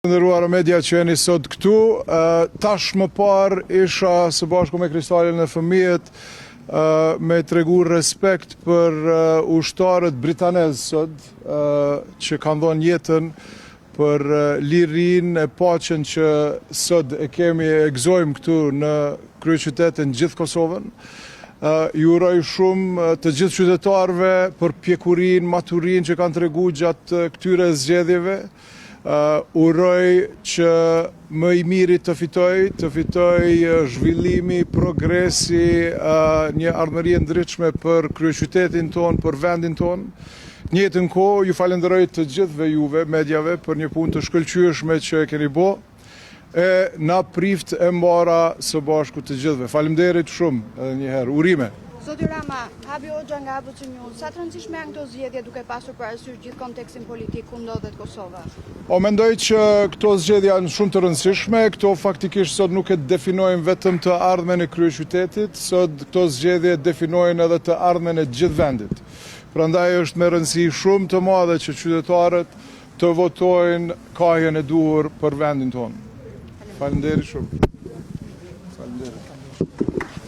Të nderuara media që jeni sot këtu, tash më parë isha së bashku me Kristalin e fëmijët me tregu respekt për ushtarët britanezë sot që kanë dhonë jetën për lirinë e paqen që sot e kemi e gëzojmë këtu në kryeqytet e në gjithë Kosovën. Ju uroj shumë të gjithë qytetarëve për pjekurinë, maturinë që kanë tregu gjatë këtyre zgjedhjeve. Uroj që më i miri të fitojë, të fitojë zhvillimi, progresi, një ardhmëri e ndritshme për kryeqytetin tonë, për vendin tonë. Në njëjtën kohë, ju falenderoj të gjithëve juve, mediave, për një punë të shkëlqyeshme që e keni bo. E na priftë e mbara së bashku të gjithëve. Faleminderit shumë edhe një herë. Urime. Zoti Rama, Habi Hoxha nga ABC News, sa të rëndësishme janë këto zgjedhje duke pasur parasysh gjithë kontekstin politik ku ndodhet Kosova? O mendoj që këto zgjedhje janë shumë të rëndësishme, këto faktikisht sot nuk e definojnë vetëm të ardhmen e kryeqytetit, sot këto zgjedhje definojnë edhe të ardhmen e gjithë vendit. Prandaj është me rëndësi shumë të madhe që qytetarët të votojnë kahjen e duhur për vendin tonë. Faleminderit shumë. Faleminderit.